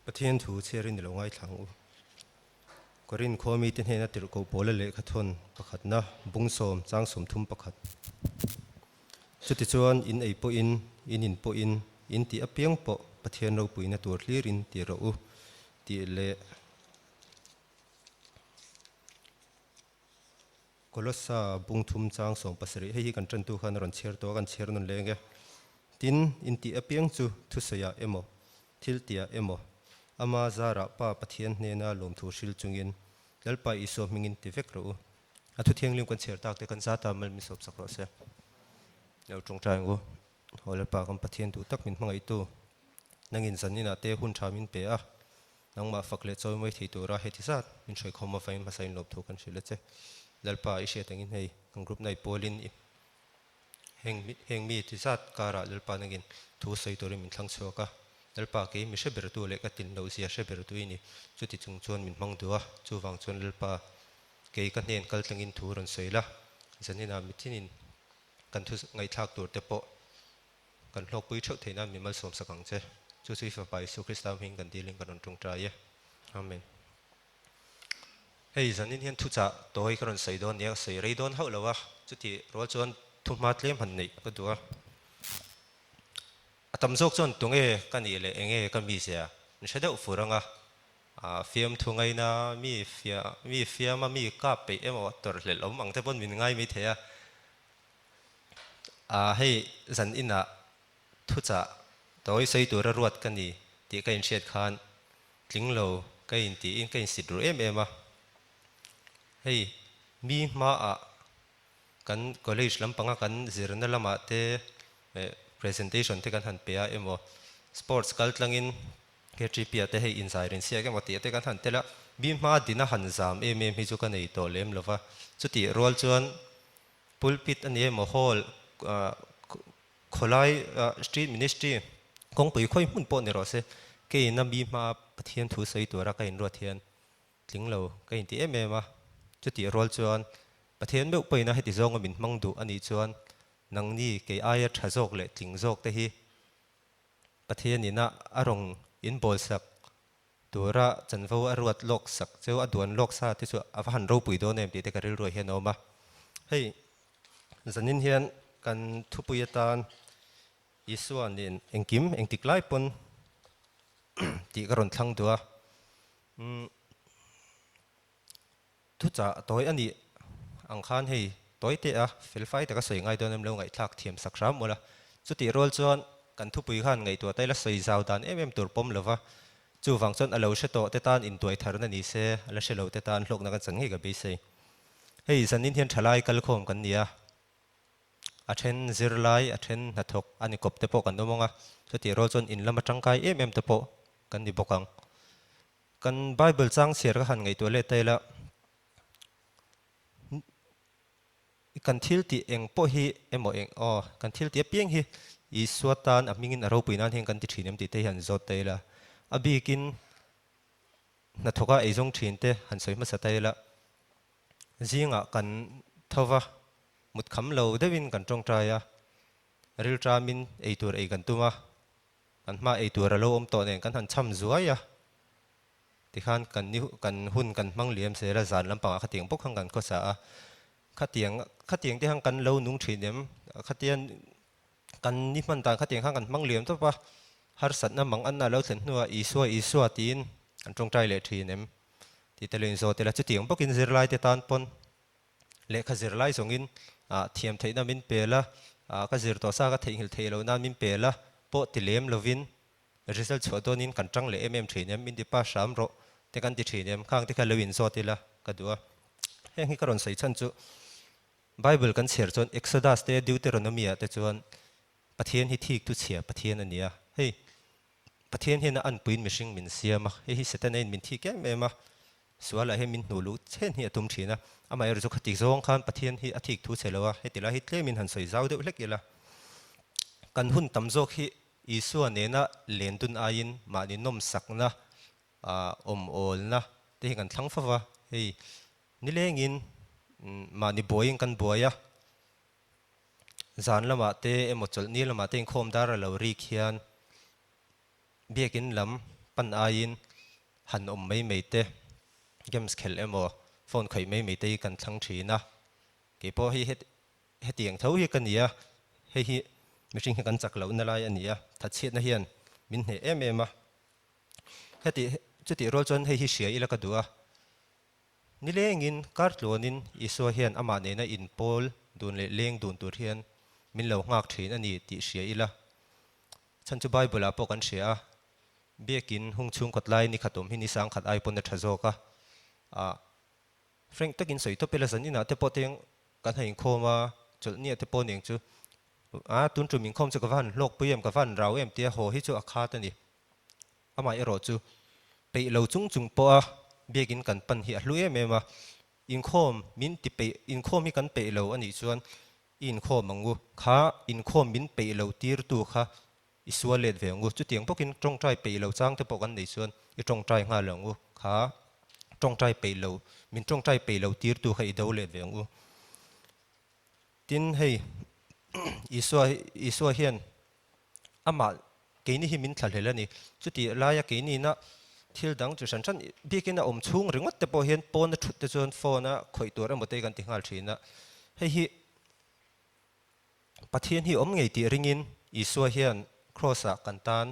Pathian thu chhiarin i lo ngaithla ang u. Korin khua mite hnena tirhkoh pawla lehkhathawn pakhatna bung sawm chang 31 Chutichuan in ei pawhin, in in pawhin, in tih apiang pawh Pathian ropuina tur hlirin ti rawh u tih leh Kolossa bung thum chang 17, hei hi kan tantu khan a rawn chhiar tawh a, kan chhiar nawn leng e. Tin, intih apiang chu thusawiah emaw, thil tiah emaw, ama zarah Pa Pathian hnena lawmthu hril chungin Lalpa Isua hmingin ti vek rawh u. A thu thianghlim kan chhiar tak te kan zata mal min sawp sak rawh se. Lo tawngtai ang u. Aw Lalpa kan Pathian duh tak min hmangaihtu, nangin zaninah te hun tha min pe a, Nangmah fak leh chawi mai thei tura heti zat min hruai khawm avangin hmasa in lawm thu kan hrilh a che. Lalpa i hriat angin hei kan group nai pawlin i heng heng mi ti zat karah Lalpa nangin thu sawi turin min thlang chhuak a. Lalpa kei mi hre bertu leh ka tin loh zia hre bertu i ni. Chuti chung chuan min hmang duh a, chuvang chuan Lalpa kei ka hnen kal tlangin thu rawn sawi la, zaninah mitinin kan thu ngaihthlak tur te pawh Kan hlawkpui theuh theih nan mi malsawm sak ang che. Chu chu i Fapa Isu Krista hming kan dilin kan rawn tawngtai e. Amen. Hei zanin hian thuchah tawi ka rawn sawi dawn nia, ka sawi rei dawn hauh lo a, chutih rual chuan thuhma tlem han neih ka duh a. A tam zawk chuan tunge ka nih leh enge ka mizia min hre deuh fur anga, fiamthu ngaina mi fia mi fiama mi kap peih emaw tawrhhlelh awm ang te pawn min ngai mai thei a. A hei zan inah thuchah tawi sawi tura ruat ka ni tih ka inhriat khan tling lo ka intiin ka insit ru em em a. Hei mi hmaah kan college lampanga kan zirna lamah te presentation te kan han pe a emaw sports kal tlangin KTP ah te hei inzai rin siak emaw tih te kan han tel a, mi hma dina han zam em em hi chu ka nei tawh lem lova, chutih rual chuan Pulpit a ni emaw hall khawlai street ministry kawngpui khawi hmun pawh ni rawh se, keiin a mi hma Pathian thu sawi tura ka inruat hian tling lo ka inti em em a, chutih rual chuan Pathian meuh pawhin a heti zawnga min hmang duh a nih chuan nangni kei aia tha zawk leh tling zawk te hi Pathian ina a rawn inbawlsak Tura chanvo a ruat lawk sak cheu a duan lawk sa te chu a va han ropui dawn em tih te ka rilruai hian a awm a. Hei zanin hian kan thupui atan Isua nen engkim engtik lai pawn tih ka rawn thlang duh a. Umm thuchah tawi a nih ang khan hei tawi teh a fel fai taka sawi ngai dawn em lo ngaihthlak thiam sak hram mawlh a. Chutih rual chuan kan thupui khan ngaihtuah ta ila sawi zau dan em em tur pawm lova, chuvang chuan a lo hre tawh te tan intuai tharna ni se, a la hre lo te tan hlawkna kan chan ngei ka beisei. Hei zanin hian thalai kalkhawm kan ni a, a then zirlai, a then hnathawk a ni kawp te pawh kan awm ang a, chutih rual chuan in lama tangkai em em te pawh kan ni bawk ang. Kan Bible chang chhiar ka han ngaihtuah leh ta ila, kan thil tih eng pawh hi emaw eng aw, kan thil tih apiang hi Isua tan a hmingin a ropui nan hian kan ti thin em tih te hi han zawt ta ila, a bikin hnathawka eizawng thin te han sawi hmasa ta ila, zingah kan tho va, mut kham lo deuhin kan tawngtai a, rilṭamin eitur ei kan tum a, Kan hma ei tur a lo awm tawh nen kan han cham zuai a, tikhan kan ni kan hun kan hmang liam zel a, zan lampangah khatiang bawk khan kan khawsa a, khatiang khatiang te khan kan lo nung thin em, khatian kan ni hman dan khatiang khan kan hmang liam tawp a, harsatna mang anna a lo thlen hnuah Isua Isua tiin kan tawngtai leh thin em tih te lo inzawt ila, chutiang bawkin zirlai te tan pawn Lehkha zir lai zawngin thiam theihna min pel a, ka zir tawh sa ka theihnghilh theih loh nan min pel a, pawh ti lem lovin result chhuah dawnin kan tang leh em em thin em, min ti pass hram rawh te kan ti thin em, khang te kha lo inzawt ila ka duh a. Heng hi ka rawn sawi chhan chu Bible kan chhiar chuan Exodus te Deuteronomy ah te chuan Pathian hi thik tu chhia Pathian a ni a, hei Pathian hian a anpuiin mihring min siam a, hei hi Setana in min thik em em a, Sualah hian min hnuh luh chen hi a tum thin a, amaherawh chu khati zawng khan Pathian hi a thik thu che lo a, heti lai hi tlemin han sawi zau deuh hlek ila. Kan hun tam zawk hi Isua nena len dun aiin mahni nawmsakna, awmawlna te hi kan thlang fo va, hei nilengin mahni buaiin kan buai a, zan lamah te emaw chawlhni lamah te inkhawm dar a lo rik hian Biakin lam pan aiin han awm mai mai te, games khelh emaw phone khawih mai mai te hi kan thlang thin a. Kei pawh hei hetiang tho hi ka ni a, hei hi mihring hi kan chak lohna lai a ni a, thatchhiatna hian min hneh em em a. Heti chutih rual chuan hei hi hria ila ka duh a, Nilengin kar tluanin Isua hian amah nena inpawl dun leh leng dun tur hian min lo nghak thin a ni tih hria ila. Chhan chu Bible ah pawh kan hria a, Biakin hung chhung kawt lai ni khat awm hi ni sang khat ai pawn a tha zawk a. Ah, frank takin sawi tawp ila zan inah te pawh teng kan han inkhawm a, chawlhniah te pawh aniang chu, ah tun tum inkhawm chu ka va han hlawk pui em, ka va han rau em tia haw hi chu a khat a ni. Amah erawh chu peih lo chung chung pawha biakin kan pan hi a hlu em em a, inkhawm min ti peih, inkhawm hi kan peih lo a nih chuan i inkhawm ang u, kha inkhawm min peih lo tirtu kha i sual let ve ang u, chutiang bawkin tawngtai peih lo chang te pawh kan neih chuan i tawngtai nghal ang u, kha tawngtai peih lo, min tawngtai peih lo tirtu kha i do let ve ang u. Tin hei Isua Isua hian Amah keini hi min thlahlel a ni. Chutih laia keinina thil dang chu hran hran bikin a awm chhung ringawt te pawh hian pawn a thut te chuan phone a khawih tur emaw te kan ti nghal thin a. Hei hi Pathian hi awm ngei tih ringin Isua hian Kraws ah kan tan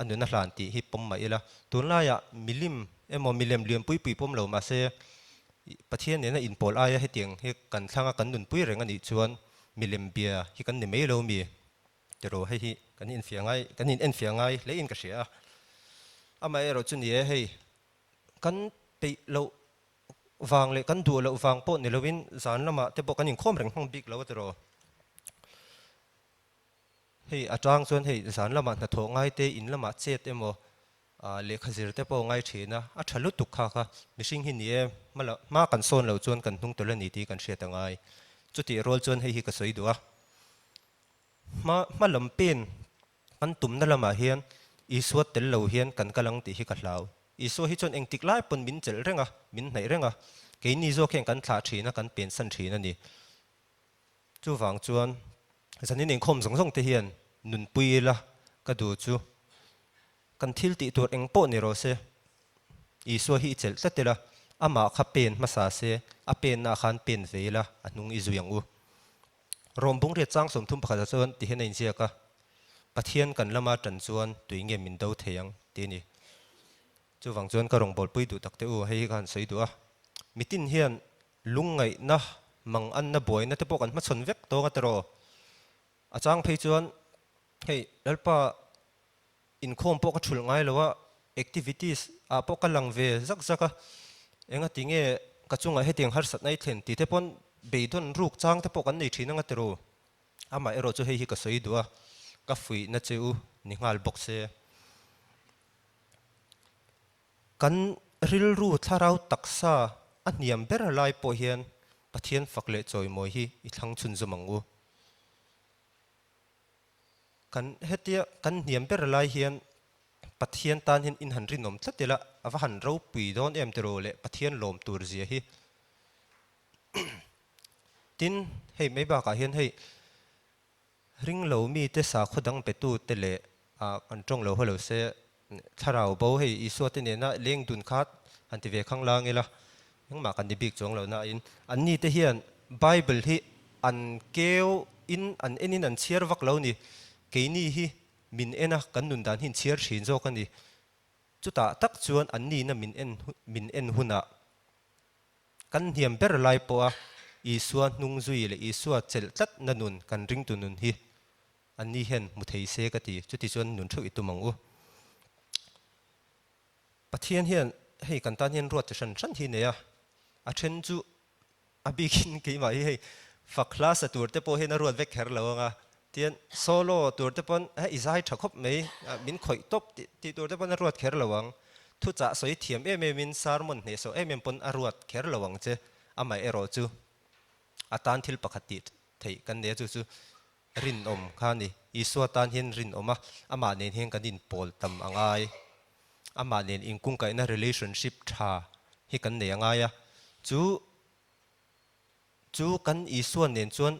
a nun a hlan tih hi pawm mah ila. Tunlaiah milim emaw milem lian pui pui pawm lo mahse Pathian nena inpawl aia hetiang hi kan thlang a kan nunpui reng a nih chuan milem bia hi kan ni mai lo mi? Tiraw hei hi kan infiah ngai, kan in enfiah ngai hle in ka hria a. Amaherawh chu ni e, hei kan peih loh vang leh kan duh loh vang pawh ni loin zan lamah te pawh kan inkhawm reng hmang bik lo a tiraw. Hei a tang chuan hei zan lamah hnathawh ngai te in lamah chet emaw lehkha zir te pawh ngai thin a, a tha lutuk kha kha mihring hi ni e, hma kan sawn loh chuan kan hnung tawlh a ni tih kan hriat a ngai. Chutih rual chuan hei hi ka sawi duh a. Hma hma lam pen kan tumna lamah hian Isua tel lo hian kan kal ang tih hi ka hlau. Isua hi chuan engtik lai pawn min chelh reng a, min hnaih reng a, keini zawk hian kan thlah thin a, kan pensan thin a ni. Chuvang chuan zanin inkhawm zawng zawng te hian nunpui ila ka duh chu kan thil tih tur eng pawh ni rawh se, Isua hi i chelh tlat ila, amah kha pen hmasa se, a pennaah khan pen ve ila, a hnung i zui ang u. Rom bungriat chang 31 ah chuan ti hian a inziak a, Pathian kan lama tan chuan tui nge min do thei ang tih a ni. Chuvang chuan ka rawngbawlpui duh tak te u, hei hi ka han sawi duh a. Mitin hian lungngaihna, manganna, buaina te pawh kan hmachhawn vek tawng a tiraw? A chang phei chuan hei Lalpa Inkhawm pawh ka thulh ngai lo a, activities ah pawh ka lang ve zak zak a, engati nge ka chungah hetiang harsatna i thlen tih te pawn beidawn ruk chang te pawh kan nei thin anga tiraw? Amah erawh chu hei hi ka sawi duh a, ka fuihna che u ni nghal bawk se. Kan rilru thlarau taksa a hniam ber lai pawh hian Pathian fak leh chawimawi hi i thlang chhunzawm ang u. Kan hetia kan hniam ber lai hian Pathian tan hian in han rinawm tlat ila a va han ropui dawn em tiraw le Pathian lawm tur zia hi. Tin, hei mai bakah hian hei ringlo mite sakhaw dang petu te leh ah kan tawng lo haw lo se Thlarau bo hei Isua te nena leng dun kha han ti ve khang lang ila engmah kan ni bik chuang lo nain anni te hian Bible hi an keu in an en in an chhiar vak lo ni keini hi min en a kan nun dan hi in chhiar thin zawk a ni chutah tak chuan anni na min en min en hunah kan hniam ber lai pawha Isua hnung zui leh Isua chelh tlat na nun kan ringtu nun hi Anni hian hmu thei se ka ti, chuti chuan nun theuh i tum ang u. Pathian hian hei kan tan hian ruat chi hran hran hi nei a, a then chu a bikin keimah hi hei fak hla sa tur te pawh hian a ruat vek kher lo ang a, tian solo tur te pawn he i zai tha khawp mai, min khawih tawp tih tih tur te pawn a ruat kher lo ang, thuchah sawi thiam em em in sermon hnehsawh em em pawn a ruat kher lo ang che, amaherawh chu a tan thil pakhat tih theih kan nei a chu chu Rinawm kha a ni. Isua tan hian rinawm a, amah nen hian kan inpawl tam a ngai. Amah nen inkungkaihna relationship tha hi kan nei a ngai a. Chu chu kan Isua nen chuan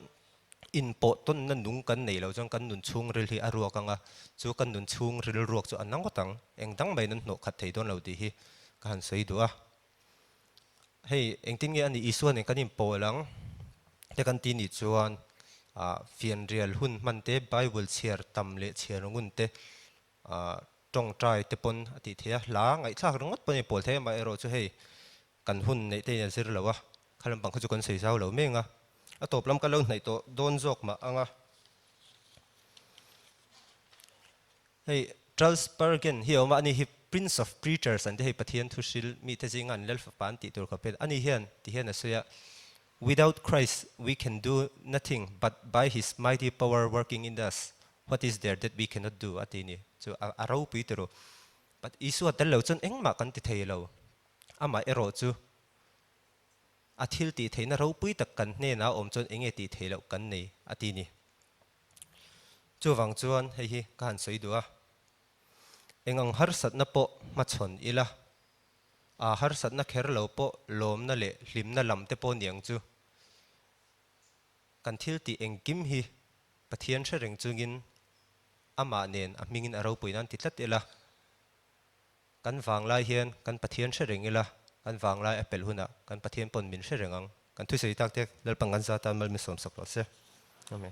Inpawh tawnna nung kan nei loh chuan kan nun chhungril hi a ruak ang a, chu kan nun chhungril ruak chu a na ngawt ang, eng dang maiin an hnawh khat thei dawn lo tih hi ka han sawi duh a. Hei engtin nge a nih Isua nen kan inpawl ang te kan ti nih chuan ah fianrial hun hman te, Bible chhiar tam leh chhiar ngun te, ah tawngtai te pawn a tih theih a, hla ngaihthlak ringawt pawn a inpawl thei a, amaherawhchu hei Kan hun neih te in a zir lo a, kha lampang kha chu kan sawi zau lo meng a, a tawp lam ka lo hnaih tawh dawn zawk mah ang a. Hei Charles Spurgeon hi a awm a, ani hi Prince of Preachers an ti hei Pathian thu hril mite zinga an Lalfapa an tih tur khawp hian ani hian ti hian a sawi a, Without Christ we can do nothing but by his mighty power working in us what is there that we cannot do a ti ni chu a ropui turu. But Isua tel lo chuan engmah kan ti thei lo. Amah erawh chu a thil tih theihna ropui tak kan hnenah a awm chuan enge tih theih loh kan nei a ti ni. Chuvang chuan hei hi ka han sawi duh a, eng ang harsatna pawh hmachhawn ila, aa harsatna kher lo pawh lawmna leh hlimna lam te pawh niang chu kan thil tih engkim hi Pathian hre reng chungin amah nen a hmingin a ropui nan ti tlat ila, Kan vanglai hian kan Pathian hre reng ila, kan vanglai a pelh hunah kan Pathian pawn min hre reng ang. Kan thusawi tak te Lalpan kan zata malmisawm sak rawh se. Amen.